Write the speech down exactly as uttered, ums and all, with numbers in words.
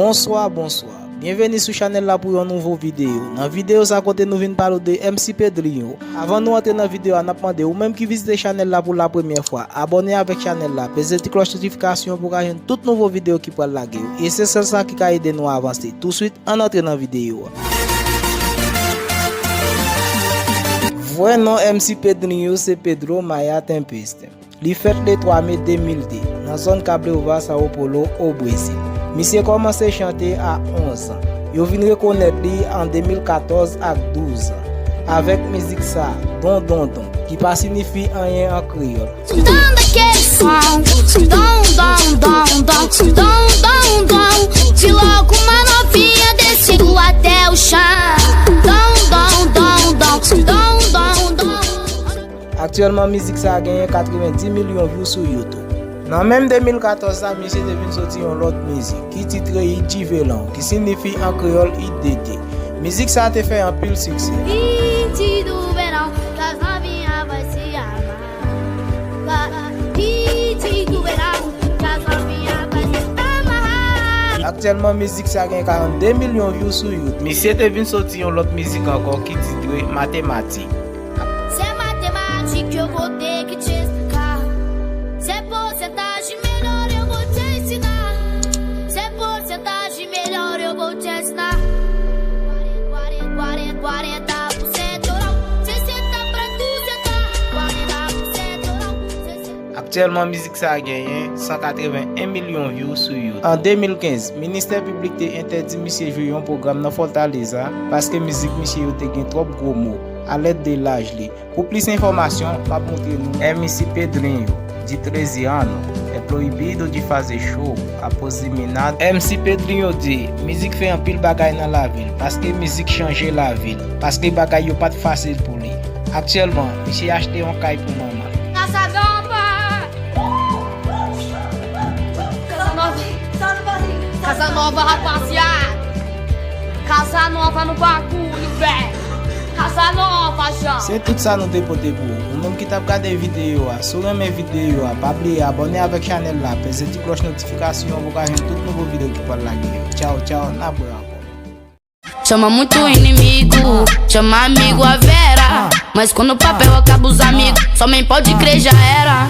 Bonswa, bonswa. Byenveni sou chanèl la pou yon nouvo videyo. Nan videyo sa kote nou vin pale w de M C Pedrinho. Avan nou antre nan videyo a, n ap mande ou menm ki vizite chanèl la pou la premyè fwa, abòne avèk chanèl la, peze ti klòch notifikasyon pou w ka jwenn tout nouvo videyo ki pral lage yo. E se sèl sa ki ka ede nou avanse. Touswit, ann antre nan videyo a. Vrè non M C Pedrinho se Pedro Maia Tempest. Li fèt le twa me de mil de nan zòn Cabreúva, São Paulo, o Brezil. Misye kòmanse chante a onz an. Yo vin rekonèt li an de mil katòz ak douz an avèk mizik sa, Dom Dom Dom, ki pa siyifi anyen an kreyòl. Dando aquele som, dom, dom, dom, dom, dom, dom, dom, de logo uma novinha descendo até o chão. Dom, dom, dom, dom, dom, dom, dom. Aktyèlman, mizik sa a genyen katrevenndis milyon view sou YouTube. Nan menm de mil katòz sa, misye te vin soti yon lòt mizik ki titre Hit de Verão, ki siyifi an kreyòl Hit d'été. Mizik sa a te fè anpil siksè. Hit do verão, que as novinhas vai se amar. Hit do verão, que as novinhas vai se amar. Aktyèlman, mizik sa gen karannde milyon view sou YouTube. Misye te vin soti yon lòt mizik ankò ki titre Matematik. Se matemática, eu vou ter que te explicar. Se porcentagem, melhor eu vou te ensinar. Se porcentagem, melhor eu vou te ensinar. Quarenta, quarenta, quarenta por cento não. Sessenta pra duzentos, quarenta por cento não. Sessenta. Aktyèlman, mizik sa a genyen san katreven en milyon view sou YouTube. An de mil kenz, Ministè Piblik te entèdi misye jwe yon pwogram nan Fortaleza paske mizik misye yo te gen twòp gwo mo, alèd de laj li. Pou plis enfòmasyon, m ap montre nou. M C Pedrinho, de treze anos, é proibido de fazer show após diminar. M C Pedrinho di, mizik fè anpil bagay nan lavi l, paske mizik chanje lavi l, paske bagay yo pa t fasil pou li. Aktyèlman, misye achte yon kay pou manman l. Casa nova! Casa nova! Casa nova, rapaziada! Casa nova no bagulho, velho! Casa nova, já! Se tout sa nou te pote pou ou. Ou menm ki t ap gade videyo a, si w renmen videyo a, pa bliye abòne avèk chanèl la, peze ti klòch notifikasyon pou w ka jwenn tout nouvo videyo ki pral lage yo. Tchaw, tchaw, n ap wè ankò. Chama muito inimigo, chama amigo a Vera. Mas quando o papel acaba os amigos, só mãe pode crer, já era.